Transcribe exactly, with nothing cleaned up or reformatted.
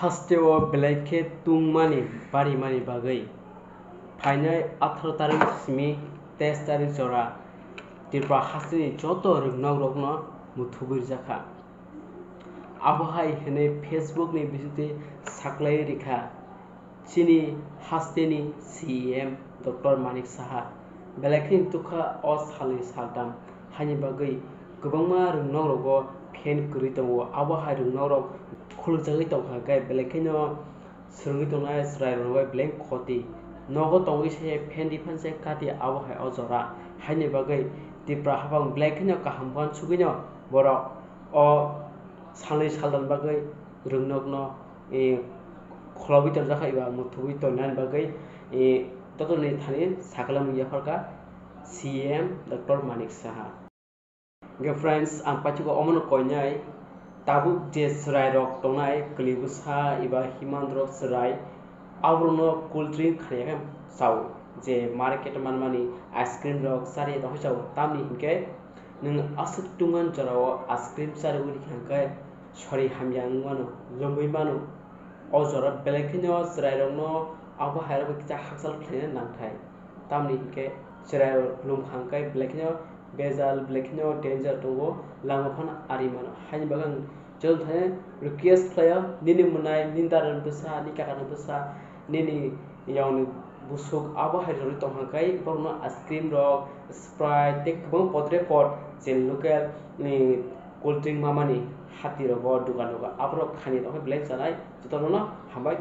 Hasteo belai khe tungmani barimani bagwi phainai atharo tarik simi teis tarik jora Tripura hasteni joto rwngnokrokno muthubwi rwjakha. Abo hai hwnwi Facebook ni bisingtwi saklaiwi rikha chini hasteni C E M Doctor Manik Saha. Belai kheno tukha o salni saltham haini bagwi kwbangma rwngnokrogo fan kwrwi tongo. Abo hai rwngnokrok khulukjagwi tongkha, hwnkhe belai kheno swrwngwi tongnai chwrairokno bai belai khoti. Nogo tongwi se fan riphan se kati abo hai o jora. Haini bagwi Tripura haphang belai kheno kaham uansugwino borok o salnwi saldan bagwi rwngnokno, eh, kholobwi tonjakha eba muthubwi tonnani bagwi, eh, jotono thani saklamwi yapharkha C M Doctor Manik Saha. Hwnkhe friends, ang paithago omono koinai tabuk je chwrairok tongnai, kwlwi bwsa eba himantrok chwrai, aborokno cool drink khaniya khe chao, je market manmani ice cream rok chariya tongwi chao. Tamni hinkhe nwng aswk tungmani jorao ice cream chariwi rikha hwnkhe sori hamya wng mano, lomwi mano. O jora belai kheno chwrairokno abo hairok bai kisa hakchal khlaina nangthai. Tamni hinkhe chwrairok lomkha hwnkhe belai kheno bejal, belai kheno danger tongo, lama phano ari mano. Haini bagwi ang jotono thani request khlaio, nini mwnai, nini dada ni bwsa, nini kaka ni bwsa, nini yongni busuk abo hai rwrwi tongkha hwnkhe borokno ice cream rok, Sprite tei kwbang potre pot je local ni cool drink mamani hati rogo, dukan rogo, aborok khani tongkhe belai chanai, jotono hambai.